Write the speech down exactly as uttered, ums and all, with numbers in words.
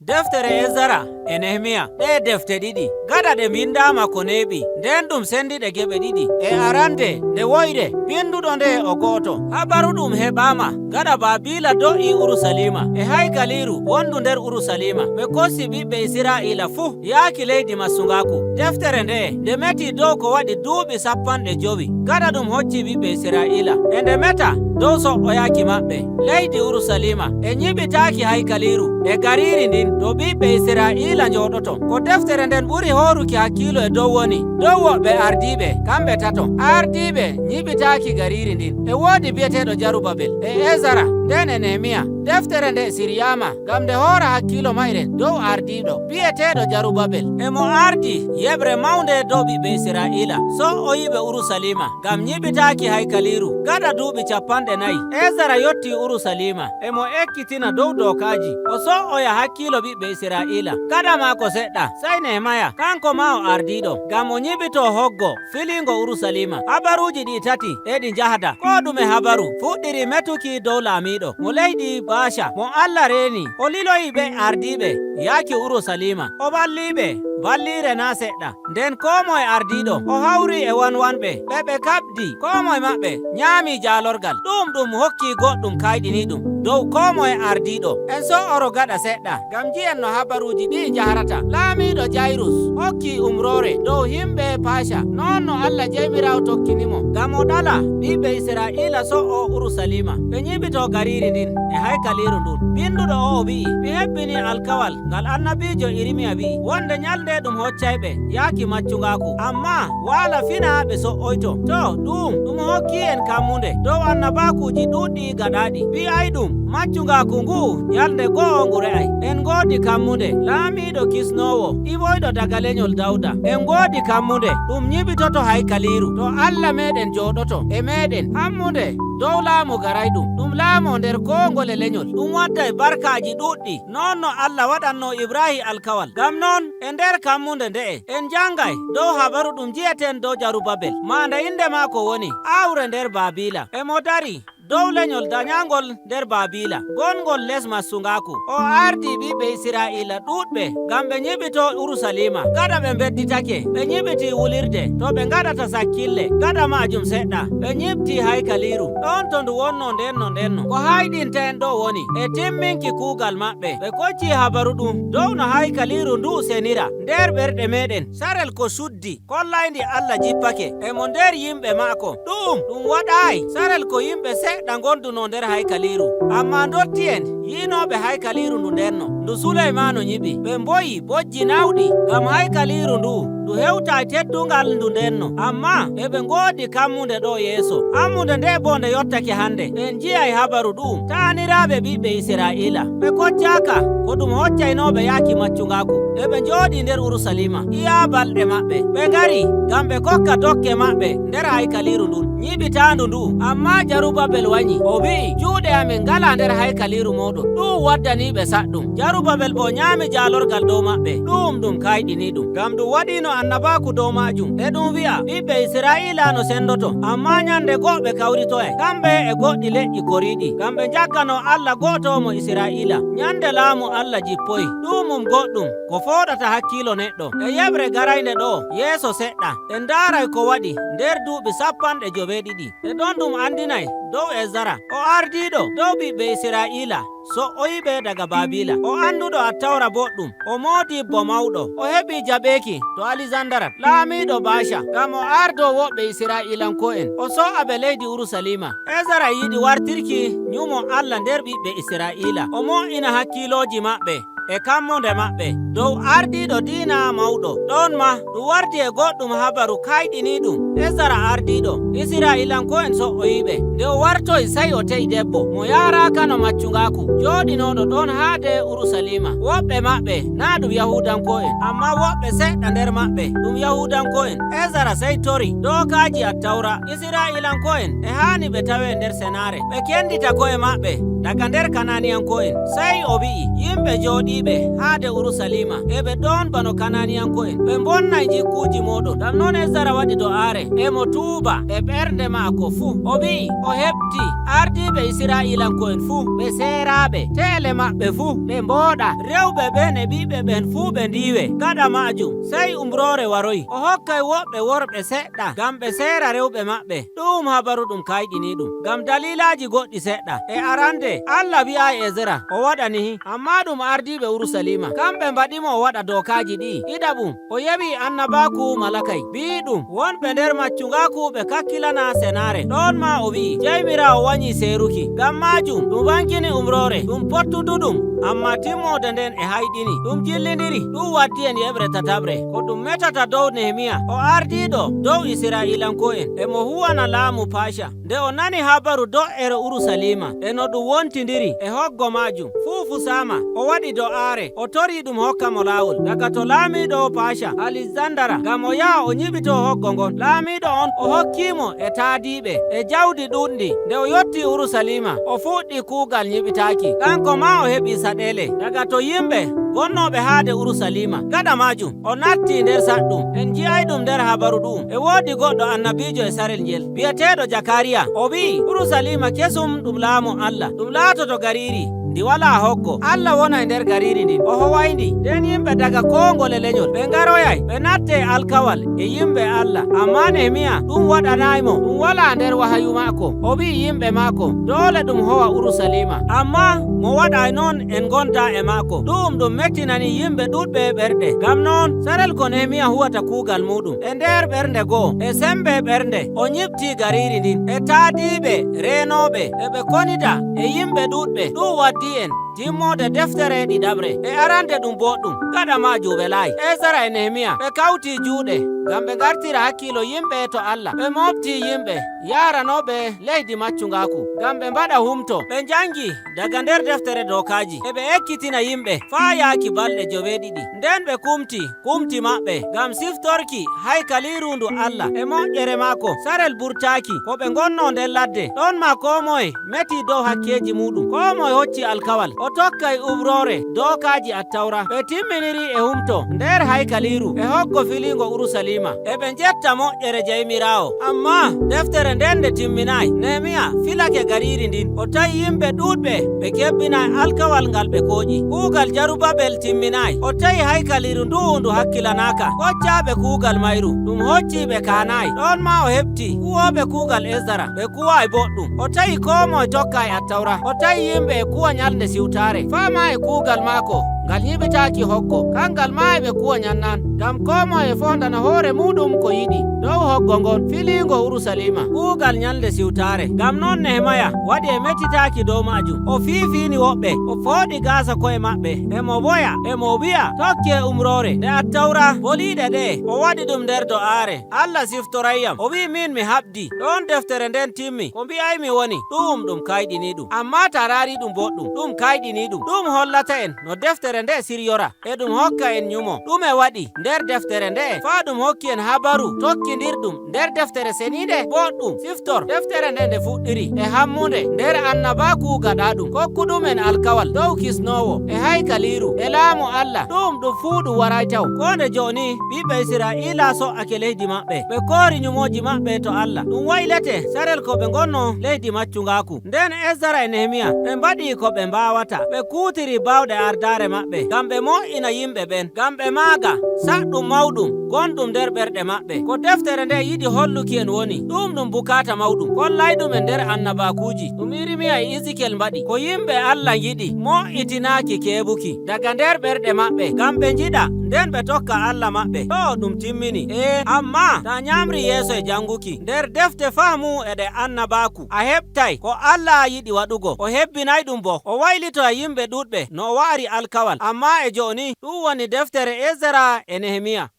Deftere Ezara e Nehemiya, ɗee defte ɗiɗi, gaɗa ɗe mbinndaama ko neeɓi, ndeen ɗum senndiɗe geɓe ɗiɗi. E arande, nde woyre, binnduɗo nde o gooto, habaru ɗum heɓaama, gaɗa Baabila do'i Urusaliima, e haykaliiru wondu nder Urusaliima, ɓe kosti ɓiɓɓe Israa'iila fuu yaaki leydi massungaaku. Deftere ndee, nde metii dow ko waɗi duuɓi sappanɗe jowi, gaɗa ɗum hocci ɓiɓɓe Israa'iila, e nde meta dow so'oyaaki maɓɓe, leydi Urusaliima, e nyiɓitaaki haykaliiru, e gariiri ndin to ɓiɓɓe Israa'iila njooɗoto. Ko deftere nden ɓuri hooruki hakkiilo e dow woni dow woɓɓe ardiiɓe, kamɓe tato, ardiiɓe nyiɓitaaki gariiri ndin. E woodi bi'eteeɗo Jarubabel, e Ezara, nden e Nehemiya. Deftere nde siryaama ngam nde hoora hakkiilo mairen dow ardiiɗo bi'eteeɗo Jarubabel. E mo ardi yeɓre mawnde dow ɓiɓɓe Israa'iila, so'oyiiɓe Urusaliima ngam nyiɓitaaki haykaliiru gaɗa duuɓi cappanɗe nayi. Ezara yotti Urusaliima, e mo ekkitina dow dookaaji, o so'oya hakkiilo ɓiɓɓe Israa'iila. Gaɗa maako seɗɗa, sey Nehemaya, kanko maa o ardiiɗo, ngam o nyiɓitoo hoggo filiingo Urusaliima. Habaruuji ɗi tati eɗi njahda. Koo ɗume habaru fuɗɗiri metuki dow laamiiɗo mo leydi Baasha, mo Allah reeni. O liloyi ɓe ardiiɓe yaaki Urusaliima. O balliiɓe balliire naa' seɗɗa. Nden koo moye ardiiɗo o hawri e wanwanɓe ɓe ɓe kaɓdi. Koo moye maɓɓe nyaami jaalorgal. Ɗu'um ɗum hokki goɗɗum kayɗiniiɗum dow koo moye ardiiɗo. En so'oro gaɗa seɗɗa, ngam nji'en no habaruuji ɗi'i njahrata. Laamiiɗo Jayrus hokki umroore dow yimɓe Baasha, non no Allah Jawmiraawo tokkinimo, ngam o ɗala ɓiɓɓe Israa'iila so'oo Urusaliima, ɓe nyiɓitoo gariiri ndin e haykaliiru ndun. Binduɗo o'o wi'i, mi hebbinii alkawal ngal annabiijo Irimiya wi'i, wonde nyalnde ɗum hoccayɓe yaaki maccungaaku. Ammaa waala fina ɓe so'oyto. To, ɗu'um ɗum hokki en kammunde dow annabaakuuji ɗuuɗɗi gaɗaaɗi. Mbi'ayɗum, maccungaaku ngu'u nyalnde go'o ngu re'ay. En ngoodi kammunde, laamiiɗo kisnoowo, iwoyɗo daga lenyol Dawda. En ngoodi kammunde, ɗum nyiɓitoto haykaliiru, to Allah meeɗen jooɗoto e meeɗen. Kammunde dow laamu garayɗum, ɗum laamoo nder koo ngole lenyol. Ɗum wadday barkaaji ɗuuɗɗi, non no Allah waɗannoo Ibraahim alkawal. Ngam non, e nder kammunde nde'e, en njangay dow habaru ɗum nji'eten dow Jarubabel, maanda innde maako woni Awre nder Baabila. E mo darii dow lenyol danyaangol nder Baabila, gongol les massungaaku. O ardii ɓiɓɓe Israa'iila ɗuuɗɓe ngam ɓe nyiɓitoo Urusaliima. Gaɗa ɓe mbedditake, ɓe nyiɓitii wulirde to ɓe ngaɗata sakkille. Gaɗa ma'ajum seɗɗa, ɓe nyiɓtii haykaliiru, ɗon to ndu wonnoo ndenno ndenno. Ko hayɗinta en ɗo woni e timminki kuugal maɓɓe. Ɓe koccii habaru ɗum dow no haykaliiru ndu'u senira nder ɓerɗe meeɗen, sarel ko suddi kollayndi Allah jippake e mo nder yimɓe maako. Ɗu'um ɗum waɗaayi sarel ko yimɓe seɗɗa ngondunoo nder haykaliiru. Ammaa ndotti'en yi'inooɓe haykaliiru ndu ndenno, ndu Suleymaanu nyiɓi, ɓe mboyi bojji nawɗi ngam haykaliiru ndu'u, ndu hewtaay teddungal ndu ndenno. Ammaa e ɓe ngoodi kammunde ɗo yeeso. Kammunde nde boo nde yottake hande. En nji'ay habaru ɗu'um. Taaniraaɓe ɓiɓɓe Israa'iila, ɓe koccaaka ko ɗum hoccaynooɓe yaaki maccungaaku. E ɓe njooɗii nder Urusaliima iya balɗe maɓɓe. Ɓe ngari ngam ɓe kokka dokke maɓɓe nder haykaliiru ndun nyiɓitaandu ndu'u. Ammaa Jarubabel wanyi, o wi'i, juuɗe amin ngalaa nder haykaliiru mooɗon. Ɗu'um waddanii ɓe saɗɗum. Jarubabel boo nyaami jaalorgal dow maɓɓe. Ɗu'um ɗum kayɗiniiɗum. Ngam ɗum waɗiino annabaaku dow ma'ajum. E ɗum wi'a, ɓiɓɓe Israa'iila no sendoto. Ammaa nyande go'o ɓe kawritoyay, kamɓe e goɗɗi leƴƴi koriiɗi, ngam ɓe njagganoo Allah go'oto mo Israa'iila. Nyande laamu Allah jippoyi. Ɗu'um um goɗɗum ko fooɗata hakkiilo neɗɗo. E yeɓre garaynde ɗo yeeso seɗɗa, en ndaaray ko waɗi nder duuɓi sappanɗe joweeɗiɗi. E ɗon ɗum anndinay dow Ezara, o ardiiɗo dow ɓiɓɓe Israa'iila, so'oyiiɓe daga Baabila. O annduɗo Attawra boɗɗum, o moodibbo mawɗo, o heɓi jaɓeeki to Alisandarat, laamiiɗo Baasha, ngam o ardoo woɓɓe Israa'iilanko'en, o so'a ɓe leydi Urusaliima. Ezara yiɗi wartirki nyumo Allah nder ɓiɓɓe Israa'iila, o mo'ina hakkiilooji maɓɓe e kammunde maɓɓe dow ardiiɗo diina mawɗo. Ɗon maa ɗum wardi e goɗɗum habaru kayɗiniiɗum. Ezara ardiiɗo Israa'iilanko'en so'oyiiɓe. Nde o wartoyi, sey o te'i debbo mo yaaraakano maccungaaku, jooɗinooɗo ɗon haade Urusaliima. Woɓɓe maɓɓe naa ɗum Yahuudanko'en, ammaa woɓɓe seɗɗa nder maɓɓe ɗum Yahuudanko'en. Ezara sey tori dookaaji Attawra. Israa'iilanko'en e haani ɓe tawee nder senaare, ɓe kendita ko'e maɓɓe daga nder Kanaaniyanko'en. Sey o wi'i yimɓe jooɗiiɓe haade Urusaliima, e ɓe ɗon bano Kanaaniyanko'en, ɓe mbonnay jikkuuji mooɗon. Ngam non Ezara waɗi do'aare, e mo tuuba e ɓernde maako fuu. O wi'i o heɓti Ardiiɓe Israa'iilanko'en fuu ɓe seeraaɓe, teele maɓɓe fuu ɗe mbooɗa. Rewɓe ɓeen e ɓiɓɓe ɓeen fuu ɓe ndiiwe. Gaɗa ma'ajum, sey umroore waroyi. O hokkay woɓɓe worɓe seɗɗa ngam ɓe seera rewɓe maɓɓe. Ɗu'um habaru ɗum kayɗiniiɗum ngam daliilaaji goɗɗi seɗɗa. E arande, Allah wi'aay Ezra o waɗa nihi, ammaa ɗum ardiiɓe Urusaliima, kamɓe mbaɗimo o waɗa dookaaji ɗi'i. Ɗiɗaɓum, o yewi annabaaku Malakay, bi'iɗum wonɓe nder maccungaaku ɓe kakkilana senaare. Ɗon maa o wi'i, Jawmiraawo wanyii seeruki. Ngam maajum ɗum waŋgini umroore, ɗum pottuduɗum, ammaa timmoode nden e hayɗini. Ɗum jillindiri, ɗum waddi en yeɓre tataɓre. Ko ɗum metata dow Nehemiya, o ardiiɗo dow Israa'iilanko'en, e mo huwana laamu Paasha. Nde o nani habaru do'ere Urusaliima e no ɗum wontindiri e hoggo maajum, fuu fusaama, o waɗi do'aare, o tori ɗum hokka mo laawol daga to laamiiɗo Paasha Aleksandara ngam o yaha o nyiɓito hoggo ngon. Laamiiɗo on o hokki mo e taadiiɓe e jawdi ɗuuɗndi. Nde o yotti Urusaliima, o fuɗɗi kuugal nyiɓitaaki. Kanko maa o heɓi saɗeele daga to yimɓe gonnooɓe haade Urusaliima. Gaɗa maajum, o natti nder saɗɗum. En nji'ay ɗum nder habaru ɗu'um. E woodi goɗɗo annabiijo e sarel ngel, bi'eteeɗo Jakariya. O wi'i, Urusaliima kesum ɗum laamu Allah. Ɗum laatoto gariiri ndi walaa hoggo. Allah wona e nder gariiri ndin. O howayndi. Nden yimɓe daga koo ngole lenyol ɓe ngaroyay, ɓe natte alkawal e yimɓe Allah. Ammaa Nehemiya, ɗum waɗanaaymo. Ɗum walaa nder wahayu maako. O wi'i yimɓe maako, doole ɗum howa Urusaliima. Ammaa mo waɗaay non en ngondaa e maako. Ɗu'um ɗum mettinani yimɓe ɗuuɗɓe ɓerɗe. Ngam non, sarel ko Nehemiya huwata kuugal muuɗum e nder ɓernde go'o, e sembe ɓernde, o nyiɓti gariiri ndin, e taadiiɓe reenooɓe, e ɓe konida e yimɓe ɗuuɗɓe. Ɗu'um waddi en timmoode deftere ɗiɗaɓre. E arande ɗum booɗɗum, gaɗa maajum welaayi. Ezra e Nehemiya ɓe kawti juuɗe ngam ɓe ngartira hakkiilo yimɓe to Allah. Ɓe mooɓti yimɓe yaaranooɓe leydi maccungaaku ngam ɓe mbaɗa humto. Ɓe njangi daga nder deftere dookaaji, e ɓe ekkitina yimɓe faa yaaki balɗe joweeɗiɗi. Nden ɓe kumti kumti maɓɓe ngam siftorki haykaliiru ndu Allah e moƴƴere maako. Sarel burtaaki ko ɓe ngonnoo nder ladde. Ɗon maa koo moye meti dow hakkeeji muuɗum. Koo moye hocci alkawal o tokkay umroore dookaaji Attawra. Ɓe timminiri e humto nder haykaliiru e hoggo filiingo Urusaliima. E ɓe njetta moƴƴere Jawmiraawo. Ammaa deftere nden nde timminaay. Nehemiya filake gariiri ndin. O tawi yimɓe ɗuuɗɓe ɓe kebbinaay alkawal ngal ɓe kooƴi. Kuugal Jarubabel timminaay. O tawi haykaliiru ndu'u ndu hakkilanaaka. Koccaaɓe kuugal mayru, ɗum hocci ɓe kaanaay. Ɗon maa o heɓti huwooɓe kuugal Esdara. Ɓe kuwaay boɗɗum. O tawi koo moye tokkaay Attawra. O tawi yimɓe e kuwa Nyalnde Siwtaare. Faa maa e kuugal maako ngal nyiɓitaaki hoggo. Kangal maa e ɓe kuwa nyannan. Ngam koo moye e foondana hoore muuɗum ko yiɗi dow hoggo ngon filiingo Urusaliima, kuugal Nyalnde Siwtaare. Ngam non Nehemaya waɗi e metitaaki dow maajum. O fiifiini woɓɓe, o fooɗi gaasa ko'e maɓɓe. E mo woya, e mo wi'a, Tokkee umroore. Nde Attawra boliiɗe ɗe'e, o waɗi ɗum nder do'aare. Allah siftorayyam. O wi'i, Min mi haɓdi. Ɗon deftere nden timmi. Ko mbi'aymi woni, ɗu'um ɗum kayɗiniiɗum. Ammaa taa raari ɗum boɗɗum, ɗum kayɗiniiɗum. Ɗu'um hollata en no deftere nde siryora, e ɗum hokka en nyumo. Ɗume waɗi nder deftere nde? Faa ɗum hokki en habaru tokkindirɗum nder deftere seniinde? Boɗɗum, siftor deftere nde nde fuɗɗiri e hammunde nder annabaaku gaɗaaɗum, kokkuɗum en alkawal dow kisnoowo e haykaliiru e laamu Allah. Ɗu'um ɗum fuu ɗum waraay taw. Koo nde jo'oni ɓiɓɓe Israa'iila so'ake leydi maɓɓe. Ɓe koori nyumooji maɓɓe to Allah. Ɗum waylete sarel ko ɓe ngonnoo leydi maccungaaku. Nden Esdara e Nehemiya ɓe mbaɗi ko ɓe mbaawata. Ɓe kuutiri baawɗe ardaare maɓɓe ngam ɓe mo'ina yimɓe ɓen, ngam ɓe maaga saɗɗum mawɗum gonɗum nder ɓerɗe maɓɓe. Ko deftere nde yiɗi holluki en woni, ɗu'um ɗum bukaata mawɗum kollayɗum en nder annabaakuuji ɗum Irmiya e Izikel mbaɗi. Ko yimɓe Allah ngiɗi mo'itinaaki keebuki daga nder ɓerɗe maɓɓe ngam ɓe njiɗa, nden ɓe tokka Allah maɓɓe. Ɗo'o ɗum timmini. Ee, ammaa taa nyaamri yeeso e jannguki nder defte fahmu e ɗe annabaaku, a heɓtay ko Allah yiɗi waɗugo. O hebbinay ɗum boo. O waylitoya yimɓe ɗuuɗɓe no o wa'ari alkawal. Ammaa e jo'oni ɗum woni deftere Esdara e Nehemiya.